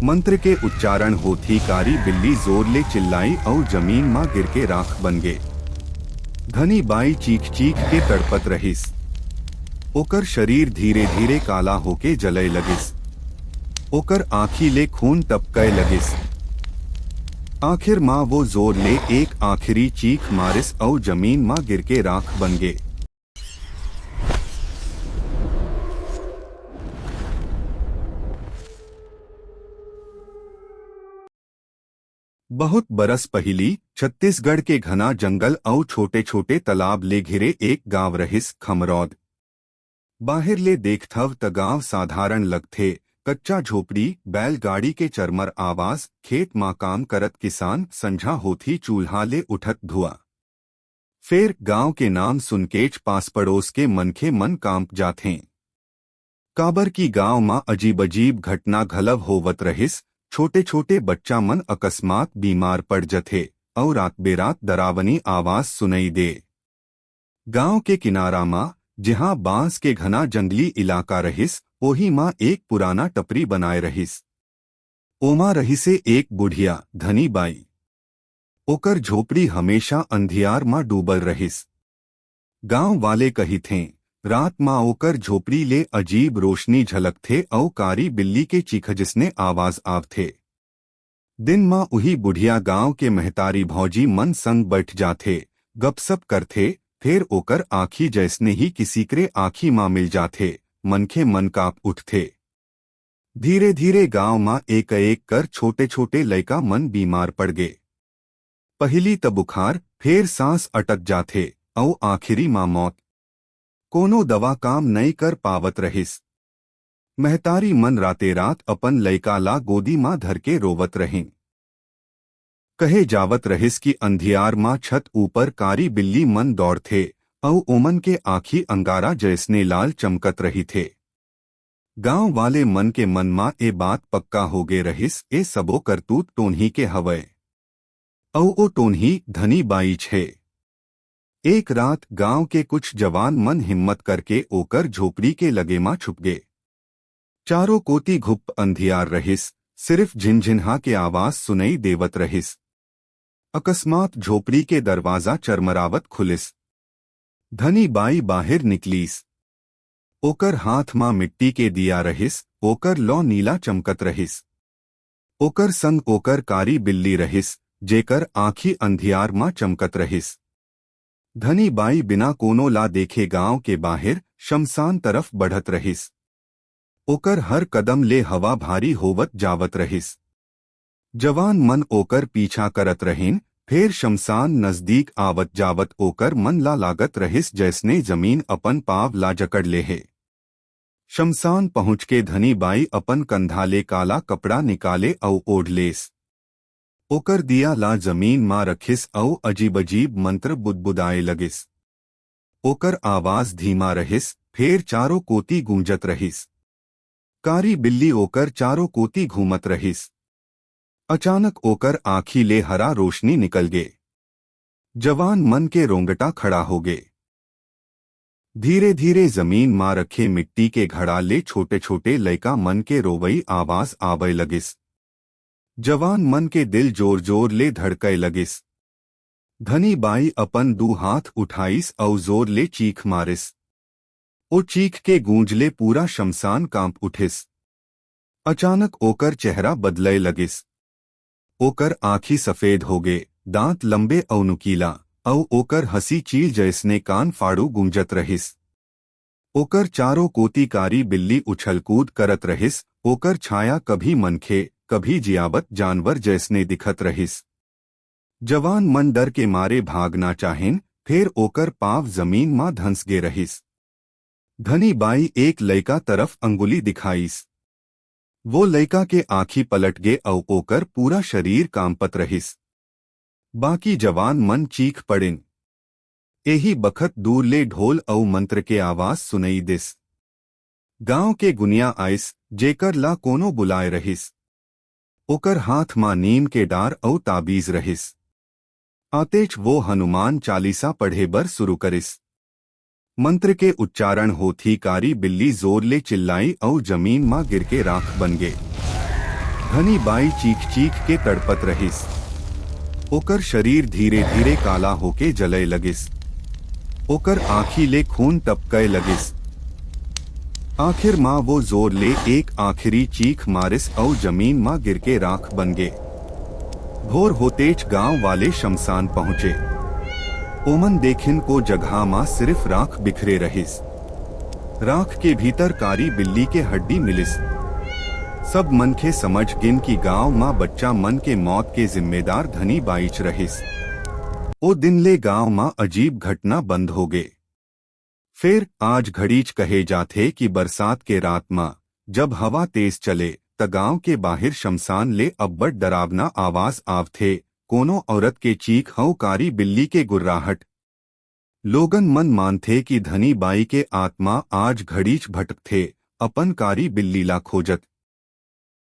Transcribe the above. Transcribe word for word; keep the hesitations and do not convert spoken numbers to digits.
मंत्र के उच्चारण होत ही कारी बिल्ली जोर ले चिल्लाई अउ जमीन म गिर के राख बन गे। धनी बाई चीख चीख के तड़पत रहिस। ओकर शरीर धीरे धीरे काला होके जलय लगिस। ओकर आँखी ले खून टपकय लगिस। आखिर म वो जोर ले एक आखिरी चीख मारिस अउ जमीन म गिर के राख बन गे। बहुत बरस पहिली छत्तीसगढ़ के घना जंगल अउ छोटे-छोटे तालाब ले घिरे एक गांव रहिस, खमरौद। बाहिर ले देखथव त गांव साधारण लगथे, कच्चा झोपड़ी, बैलगाड़ी के चरमर आवाज, खेत मा काम करत किसान, संझा होत ही चूल्हा ले उठत धुआं। फेर गांव के नाम सुनकेच पास पड़ोस के मनखे मन कांप जाथें। काबर कि गांव म अजीब-अजीब घटना घलव होवत रहिस, छोटे-छोटे बच्चा मन अकस्मात बीमार पड़ जथे अउ रात बेरात डरावनी आवाज सुनई दे। गांव के किनारा म, जिहां बांस के घना जंगली इलाका रहिस, ओही म एक पुराना टपरी बनाए रहिस। ओमा रहिसे एक बुढ़िया, धनी बाई। ओकर झोपड़ी हमेशा अंधियार म डूबल रहिस। गांव वाले कहिथें, रात म ओकर झोपड़ी ले अजीब रोशनी झलकथे अउ कारी बिल्ली के चीख जइसने आवाज आवथे। दिन म उही बुढ़िया गांव के महतारी भौजी मन संग बइठ जाथे, गपसप करथे, फेर ओकर आँखी जइसने ही किसीकरे आँखी म मिल जाथे, मनखे मन कांप उठथे। धीरे-धीरे गांव म एक-एक कर छोटे-छोटे लइका मन बीमार पड़ गे। पहिली त बुखार, फेर सांस अटक जाथे, अउ आखिरी म मौत। कोनो दवा काम नइ कर पावत रहिस। महतारी मन राते-रात अपन लइका ला गोदी म धरके रोवत रहिन। कहे जावत रहिस कि अंधियार म छत ऊपर कारी बिल्ली मन दौड़थे, अउ ओमन के आँखी अंगारा जइसने लाल चमकत रहिथे। गांव वाले मन के मन म ए बात पक्का होगे रहिस, ए सबो करतूत टोनही के हवय। अउ ओ टोनही धनी बाईच हे। एक रात गांव के कुछ जवान मन हिम्मत करके ओकर झोपड़ी के लगे म छुप गे। चारों कोती घुप्प अंधियार रहिस, सिरिफ झिनझिनहा के आवाज सुनई देवत रहिस। अकस्मात झोपड़ी के दरवाजा चरमरावत खुलिस। धनी बाई बाहिर निकलिस। ओकर हाथ म मिट्टी के दिया रहिस, ओकर लौ नीला चमकत रहिस। ओकर संग ओकर कारी बिल्ली रहिस, जेकर आँखी अंधियार म चमकत रहिस। धनी बाई बिना कोनो ला देखे गांव के बाहिर शमशान तरफ बढ़त रहिस। ओकर हर कदम ले हवा भारी होवत जावत रहिस। जवान मन ओकर पीछा करत रहिन, फेर शमशान नजदीक आवत जावत ओकर मन ला लागत रहिस जइसने जमीन अपन पाव ला जकड़ ले हे। शमशान पहुंच के धनी बाई अपन कंधा ले काला कपड़ा निकाले अउ ओढ़ लेस। ओकर दिया ला जमीन म रखिस अउ अजीब-अजीब मंत्र बुदबुदाए लगिस। ओकर आवाज धीमा रहिस, फेर चारों कोती गूंजत रहिस। कारी बिल्ली ओकर चारों कोती घूमत रहिस। अचानक ओकर आँखी ले हरा रोशनी निकल गे। जवान मन के रोंगटा खड़ा होगे। धीरे-धीरे जमीन म रखे मिट्टी के घड़ा ले छोटे-छोटे लइका मन के रोवई आवाज आवय लगिस। जवान मन के दिल जोर-जोर ले धड़कय लगिस। धनी बाई अपन दू हाथ उठाइस अउ जोर ले चीख मारिस। ओ चीख के गूंज ले पूरा शमशान कांप उठिस। अचानक ओकर चेहरा बदलय लगिस। ओकर आँखी सफेद होगे, दांत लंबे अउ नुकीला, अउ ओकर हंसी चील जइसने कान फाड़ू गूंजत रहिस। ओकर चारों कोती कारी बिल्ली उछल कूद करत रहिस, ओकर छाया कभी मनखे, कभी जियावत जानवर जइसने दिखत रहिस। जवान मन डर के मारे भागना चाहिन, फेर ओकर पांव जमीन म धंस गे रहिस। धनी बाई एक लइका तरफ अंगुली दिखाइस। वो लइका के आँखी पलट गे अउ ओकर पूरा शरीर कांपत रहिस। बाकी जवान मन चीख पड़िन। एही बखत दूर ले ढोल अउ मंत्र के आवाज सुनई दिस। गांव के गुनिया आइस, जेकर ला कोनो बुलाए रहिस। ओकर हाथ म नीम के डार अउ ताबीज रहिस। आतेच वो हनुमान चालीसा पढ़े बर शुरू करिस। मंत्र के उच्चारण होत ही कारी बिल्ली जोर ले चिल्लाई अउ जमीन म गिर के राख बन गे। धनी बाई चीख चीख के तड़पत रहिस। ओकर शरीर धीरे धीरे काला होके जलय लगिस। ओकर आँखी ले खून टपकय लगिस। आखिर म वो जोर ले एक आखिरी चीख मारिस अउ जमीन म गिरके राख बन गे। भोर होतेच गांव वाले शमशान पहुंचे। ओमन देखिन को जगह म सिर्फ राख बिखरे रहिस। राख के भीतर कारी बिल्ली के हड्डी मिलिस। सब मनखे समझ गिन कि गांव म बच्चा मन के मौत के जिम्मेदार धनी बाईच रहिस। ओ दिन ले गांव म अजीब घटना बंद हो गे। फेर आज घड़ीच कहे जाथे कि बरसात के रात म जब हवा तेज चले, त गांव के बाहिर शमशान ले अब्बड़ डरावना आवाज आवथे, कोनो औरत के चीख अउ कारी बिल्ली के गुर्राहट। लोगन मन मानथे कि धनी बाई के आत्मा आज घड़ीच भटकथे, अपन कारी बिल्ली ला खोजत।